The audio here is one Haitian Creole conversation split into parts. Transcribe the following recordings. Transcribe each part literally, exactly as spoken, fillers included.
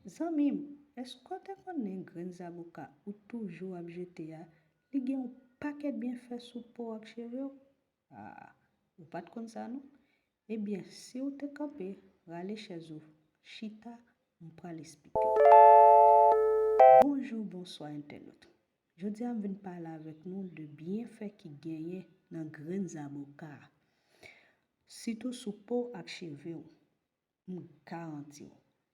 Zanmi m, èske w te konnen grenn zaboka ou toujou ap jete a, li gen yon pakèt byenfè sou po ak cheve w? Ah, ou pa t konn sa non? Ebyen, si w te kanpe, rale chèz ou, chita, m pral esplike w. Bonjou, bonswa entènot. Jodi a m vin pale avèk nou de byenfè ki genyen nan grenn zaboka a, sitou sou po ak cheve w. M garanti w,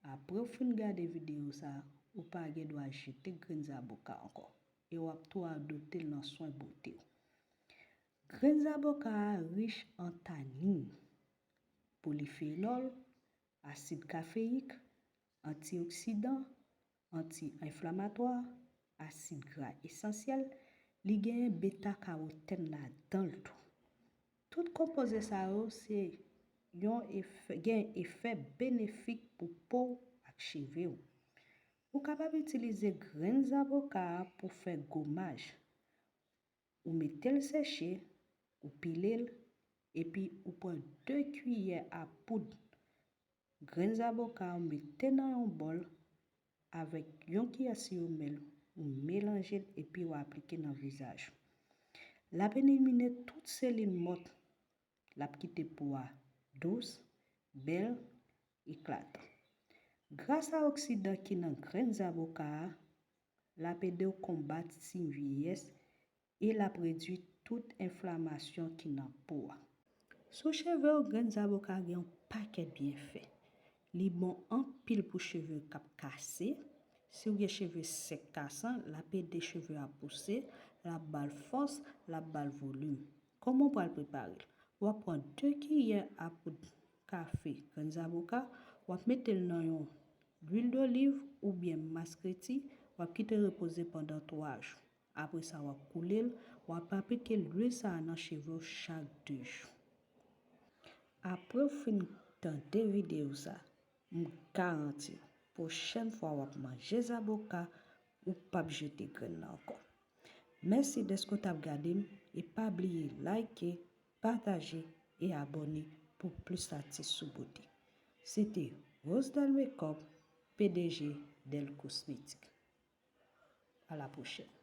apre w fin gade videyo sa a, ou pa gen dwa jete grenn zaboka ankò, e w ap tou adopte l nan swen bote w. Grenn zaboka a rich an tanin, polifenòl, asid kafeyik, antioksidan, anti-enflamatwa, asid gra esansyèl, li genyen beta karotèn ladan l tou. Tout konpoze sa yo se yon efè, gen efè benefik pou po w ak cheve w. Ou kapab itilize grenn zaboka a pou fè gomaj. Ou mete l seche, ou pile l, epi ou pran de kiyè a poud grenn zaboka, ou mete nan yon bòl avèk yon kiyè siwo mèl, ou melanje l epi w aplike nan vizaj ou. L ap elimine tout selil mò, l ap kite po a dous, bèl, eklatan. Gras a oksidan ki nan grenn zaboka a, l ap ede w konbat siy vyeyès e l ap redui tout enflamasyon ki nan po a. Sou cheve w, grenn zaboka gen yon pakèt byenfè. Li bon anpil pou cheve k ap kase. Si w gen cheve sèk kasan, l ap ede cheve a pouse, l ap ba l fòs, l ap ba l volim. Kòman w pral prepare l? W ap pran de kiyè a poud kafe grenn zaboka, w ap mete l nan yon lwil doliv oubyen maskreti, w ap kite repoze pandan twa jou. Apre sa, w ap koule l, w ap aplike lwil sa a nan cheve w chak de jou. Apre w fin tande videyo sa, m garanti w, pwochèn fwa w ap manje zaboka, ou p ap jete grenn nan ankò. Mèsi dèske w t ap gade m e pa bliye like, pataje e abòne pou plis atis sou bote. Se te Rose Del Makeup, P D G Del Cosmétique. À la prochaine.